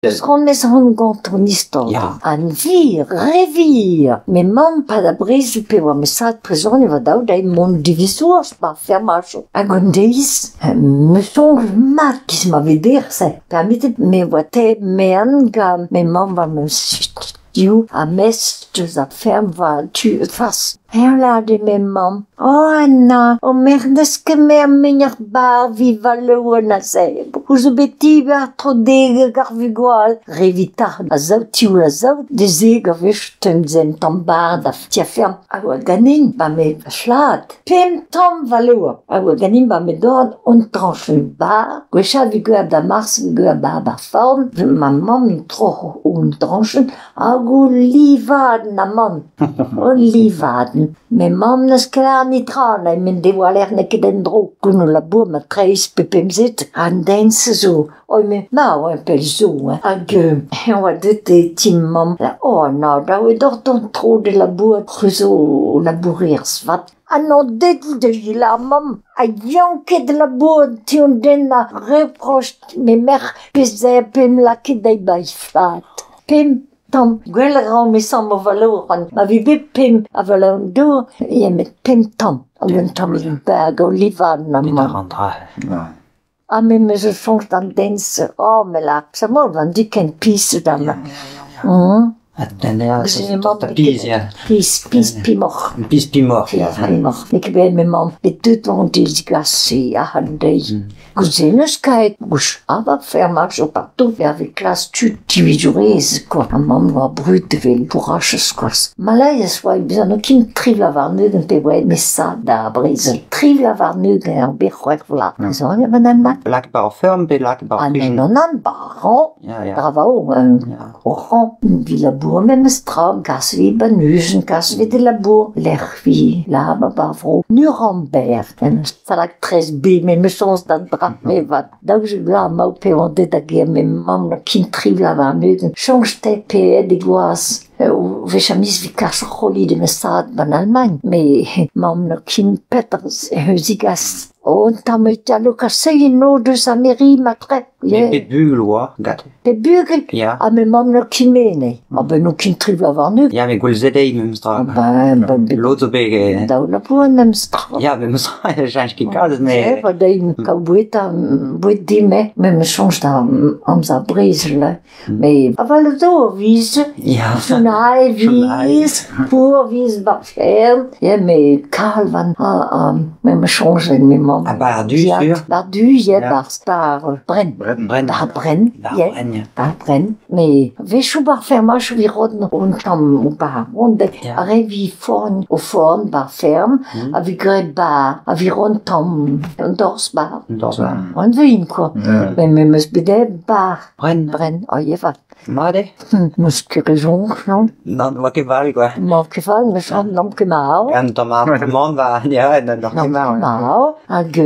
Eus honnezh on gant an istor. Ya. An wir, re wir. Me mamm pa da brezel pe oa mesad prizonier war daou da mont divizour ba fermajoù. Hag an deiz, me soñj mat giz ma vez dec'h-se. Permetet me oa te mean gant me mamm war ma div ha mestr deus ar ferm war tu fas. Eñ lâre me mamm, oh Anna, ho merc'h n'eus ket mer meñoc'h bar 'vit va laouen a zebr. Ouzh zo bet tiber tro-deg ar vugale. Re 'vitañ a sav tioul a sav d'e zeg a wech teun tamm bar da ti-feurm. A oa ganin ba me flad. Pemp tamm va loa. A oa ganin ba me dorn un trañchenn bar. Gwechall 'vit gwez da mars 'vit gwez ba ar forn. Ma mamm troc'h un drañchenn hag ul livadenn amann. Ul livadenn. Me mamm n'eus ket lâret netra, na men devoa lec'h n'eo ket en-dro. Gant ul labour ma treizh pe pemzek, an den-se zo oi me marv eo pell zo hein. Hag eñ oa deuet e ti mamm oh na dav eo deoc'h dont tro da labourat, c'hwi zo labourerez vat. Ha n'on deut da lâr mamm ha yañ ket da labourat ti an den a reproch me merc'h pezh p'em lakaet da baeiñ fad. Pemp tamm gwell a ran me samm o valorant. Ma vi bet pemp a valorant dour, ya met pemp tamm. Hag un tamm bag o livañ amañ. Petra an dra? Ha me 'meus ket soñj d'an den-se. Oh me lâr, sa mod an dud ken pizh dam. Pizh, ya. Pizh, pizh pimoc'h. Pizh pimoc'h, ya. Pizh pimoc'h. N'eo ket bet me mamm bet deut on dezigas-se ac'hann dezhi. Goude n'eus kaet gouch aber fermajo partout avec klas tud divizourez quoi. Ha mamm oa brud evel pourachez quoi. Malaise oa bezañ n'o ket tri vloaz warn-ugent pe oa met sa da brezel. Tri vloaz warn-ugent ar bet c'hwec'h vloaz. Zo an an Lak bar ferm pe lak bar Ah non, non, non, bar Ya, ya. Bravo, Ya. Oc'han, vi labour memes tra, kas vi banuzen, kas vi de labour, lec'h vi labour bar vro. Nuremberg, en salak tres B, me me soñj d'an dra, me vat. Daouzek vloaz emañ pe oan deut da gêr, me mamm kin tri vloaz warn-ugent. Soñj te pe aet e gwaz. O wech a miz 'vit kas ur c'holi d'e mesad 'ban Allemagne, met mamm n'eo ket petra zigas. Oh, un tamm italo-kasein o deus Ameri matre. Met pet bugel oa gante? Pet bugel? Ya. Ha me mamm n'eo ket me anezhi. Ah ben n'eo ket tri vloaz warn-ugent. Ya, met gwell dezhi memes tra. Ah ben, ben, ben, Lod zo bet... daou labour memes tra. Ya, memes tra, cheñch ket kalz, met... Va dezhi kaout boued boued din-me. Me 'meus soñj da amzer brezel. Mais aval zo a viz, Ya. Sunai viz, pour viz bar ferm. Ya, me kalvan ha me 'meus soñjet me mamm. Ha bar du, sur? Bar du, ya, Ya. bar bar brenn. Brenn. Brenn. Bar brenn, Bar ya. brenn, ya. Bar brenn. Me wechoù bar fermajoù vi rod un tamm bar rond Ya. a re vi forn o forn bar ferm a vi graet bar a vi rond tamm un dorzh bar. Un dorzh bar. An vin quoi. Ya. Me me 'meus bet aet bar Brenn. brenn, oh ya vat. Mat eo? Meus ket ket soñj, non. Nann, oa ket val, quoi. Ma ket fall, meus an n'am ket marv. Un tamm ar va, ya, n'am ket marv. Marv, hag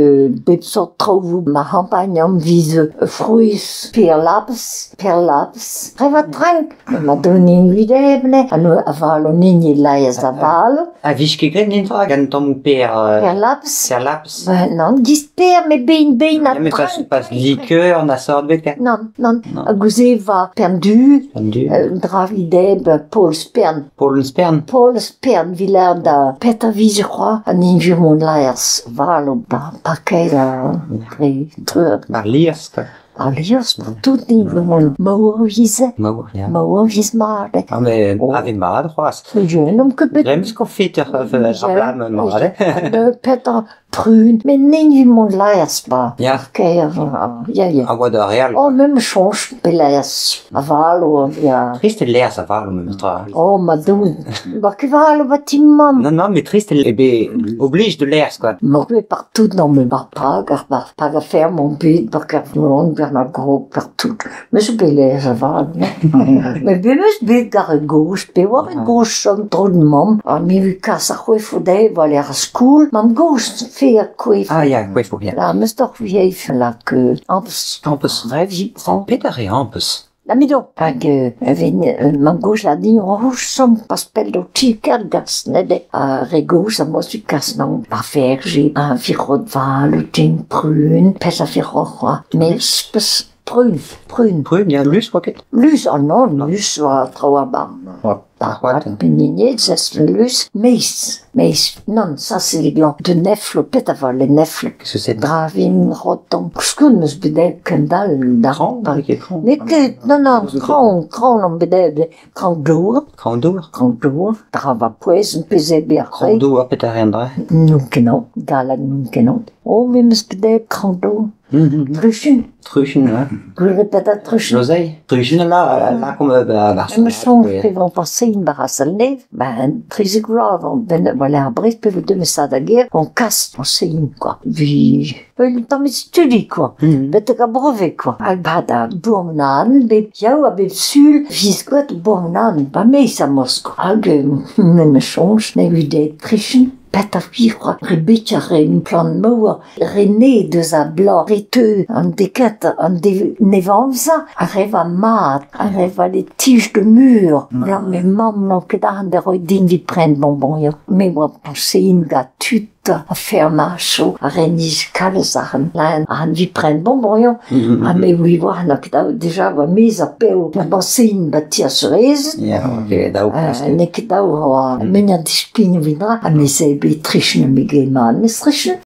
bep sort traoù ma c'hampagn am viz frouezh per labs, per labs. Re va trank, ma donin videbne, ha no aval an hini laez aval. A vije ket graet nintra gant tammoù per... Per labs. Per labs. Non, giz per, me bein bein Ya, met pas, pas likeur na sort bet, ket. Non, non. Non. Hag ouzh eva pern du, An du. dra videb, Paul Spern. Paul Spern. Paul Spern vilar da petra viz c'hoa an injur mont laers val o ba paket a dre treur. Bar lias, quoi. Ar lias, tout injur mont maour vize, Maour, ya. maour viz mat. Ah, mais Oh. ave mat c'hoazh. Je n'om ket bet Drems konfiter ar blam mat, eh? de petra prun, met n'injur mont laers ba. Ya. Kaer, ya, ya. A oa da real. Oh, mem soñj pe laers aval o, ya. Trist e laers aval, memes tra. Oh, ma doun. Ba keval ba ti mamm. Non, non, mais trist e be oblige de laers, quoi. Ma ket partout non me bar Prag, ar bar Prag a fer mon bet, bar kar mon gar ma gro partout. Me zo bet laers aval. Me bet meus bet gar e gauche, pe war e gauche an tro de mamm. Ha mi vu kas ar c'hwef o dezhe, war ar skoul. Mamm gauche fe ar c'hwef. Ah, ya, c'hwef ya. La meus doch vieif la que ampes. Ampes. Rev j'y prends. Petra e ampes? La mido. Hag ven mamm gauche la din rouge som pas pell do ti kergas nede. A re gauche a mos kas non. Par ferge, un virot val, tin prune, pes a virot roi. Mais spes Prun, prun. Prun, ya, lus oa ket? Lus, oh non, lus oa traoù ar bar. Oa Ar c'hoad. Peninier, ça lus. Meiz, meiz. Non, ça c'est les glands de nefle, peut avoir les nefles. Qu'est-ce que c'est? Dravin, roton. Koulskoude 'm eus bet aet kent-all da Kraoñ, Par- n'eo ket kraoñ. N'eo ket, non, non, kraoñ, kraoñ on bet aet, kraoñ dour, Kraoñ dour. kraoñ dour, dra va pouez, un pezh ebet ar Kraoñ dour, petra reont dre? N'on ket non, gallat n'on ket non. Oh, me 'm eus bet aet kraoñ dour. Truchun, Truchun, ouais. gwelet petra truchun. L'oseille. Truchun, là, là, comme, bah, bah, Me soñj pe vont passein bar ar sal-nev, ben, 13 vloaz avant, ben, voilà, ar Brest pe vo deus sa da gêr, on kas on sein, quoi. Vi, un tamm studi, quoi. Betek ar brevet, quoi. Hag ba da bourmenadenn, bep yaou ha bep sul, viz gwet bourmenadenn, ba meiz a Mosk. Hag, me me soñj, ne eu trichen, pet a vivre, re bet ar re un plan maour, re ne deus a bla, re teu an deket, an de nevamza, a re va mat, a re va les tiges de mur. La me mamm n'on ket arc'hant da roi din vit pren bonbon, ya. Me oa pensein ga tud a fermacho, a reniz kalz arc'hant, la an vit pren bonbon, ya. Ha me oui oa n'a ket daou deja oa mez a peo, ma pensein ba ti a cerezen, Ya, ok, daou presque. N'eo ket daou oa meniañ dispign evit dra, ha me se bet trichen me get ma, mes trichen.